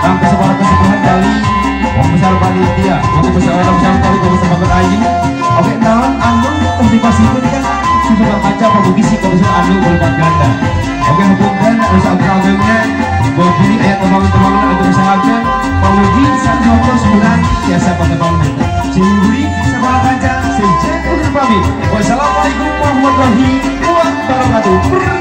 Kang kesepara kesepuhan kali wong besar panitia, wong besar orang besar kali wong besar banget ayu. Oke, naon anu motivasi itu kan susah kaca pamugi sih kalau anu berlipat ganda. Oke, hapunten anu saageng-agengna bobili aya tembang-tembangan anu usahakeun pamugi sanjoto sebulan tiasa patembang. Singguri sabaraha kaca sejen undur pamit. Wassalamualaikum warahmatullahi wabarakatuh.